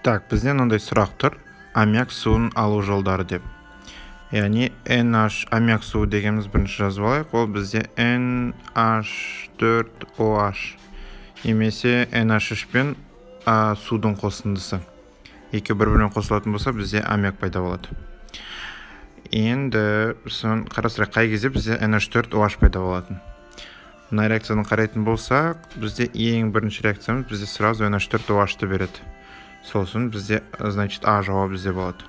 Так, бізде мынандай сұрақ тұр: аммиак суын алу жолдары деп. Яғни NH, аммиак суы дегеніміз, бірінші жазып алайық, ол бізде NH4OH немесе NH3 пен судың қосындысы. Екеуі бір бірімен қосылатын болса, бізде аммиак пайда болады. Енді соны қарастырайық: қай кезде бізде NH4OH пайда болатын? Мына реакцияны қарайтын болсақ, бізде ең бірінші реакциямыз бізде сразу NH4OH-ты береді. Сосын бізде, значит, А жауабы бізде болады.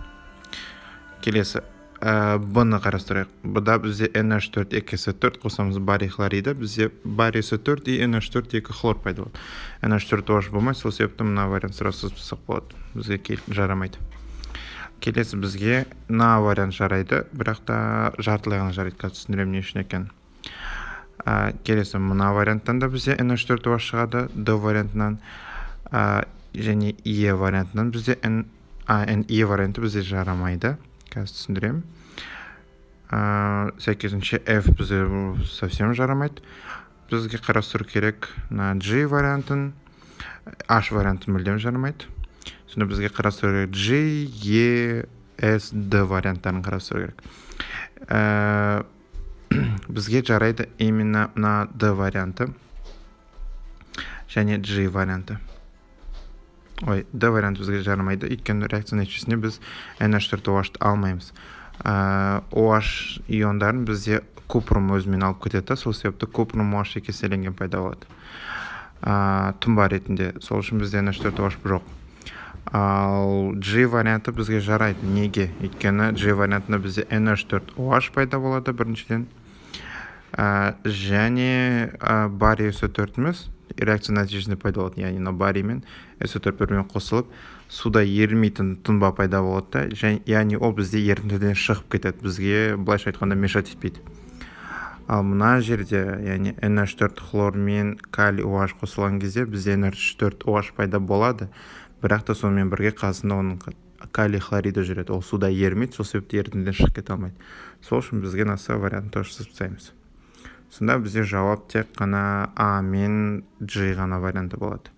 Келесі Б-ны қарастырайық. Б-да бізде NH4 2 SO4 қосамыз барий хлориді, бізде барий SO4 и NH4 2 хлор пайда болады. NH4OH болмайды, сол себепті мына вариант сразу сызып тастасақ болады, бізге жарамайды. Келесі бізге мына вариант жарайды, бірақ та жартылай ғана жарайды, қазір түсіндіремін не үшін екенін. Келесі мына варианттан да бізде NH4OH шығады, Д вариантынан және Е вариантынан бізде N, а, N, Е варианты бізде жарамайды, қазір түсіндіремін. Сәйкесінше F бізде совсем жарамайды. Бізге қарастыру керек мына G вариантын. H варианты мүлдем жарамайды. Сонда бізге қарастыру керек G, E, S, D варианттарын қарастыру керек. Бізге жарайды именно мына D варианты және G варианты. Ой, D варианты бізге жарамайды, өйткені реакция нәтижесінде біз NH4OH-ты алмаймыз. OH иондарын бізде купрум өзімен алып кетеді да, сол себепті купрум OH екі пайда болады тұнба ретінде. Сол үшін бізде NH4OH жоқ. Ал G варианты бізге жарайды. Неге? Өйткені G вариантында бізде NH4OH пайда болады біріншіден, және барий SO4-іміз реакция нәтижесінде пайда болады. Яғни мына барий мен SO4 бір бірімен қосылып, суда ерімейтін тұнба пайда болады да, және яғни ол бізде ерітіндіден шығып кетеді, бізге, былайша айтқанда, мешать етпейді. Ал мына жерде, яғни NH4 хлор мен калий OH қосылған кезде, бізде NH4OH пайда болады, бірақ та сонымен бірге қасында оның калий хлориді жүреді. Ол суда ерімейді, сол себепті ерітіндіден шығып кете алмайды. Сол үшін бізге мына вариантын тоже сызып тастаймыз. Сонда бізде жауап тек қана А мен G ғана варианты болады.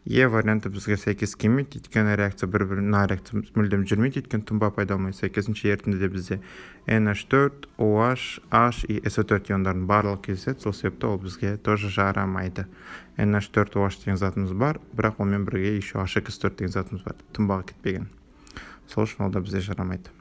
Е варианты бізге сәйкес келмейді, өйткені реакция бір бір мына реакция мүлдем жүрмейді, өйткені тұнба пайда болмайды. Сәйкесінше ерітіндіде бізде NH4 OH, H и SO4 иондарының барлығы кездеседі, сол себепті ол бізге тоже жарамайды. NH4 OH деген затымыз бар, бірақ онымен бірге еще H2SO4 деген затымыз бар, тұнбаға кетпеген. Сол үшін ол да бізге жарамайды.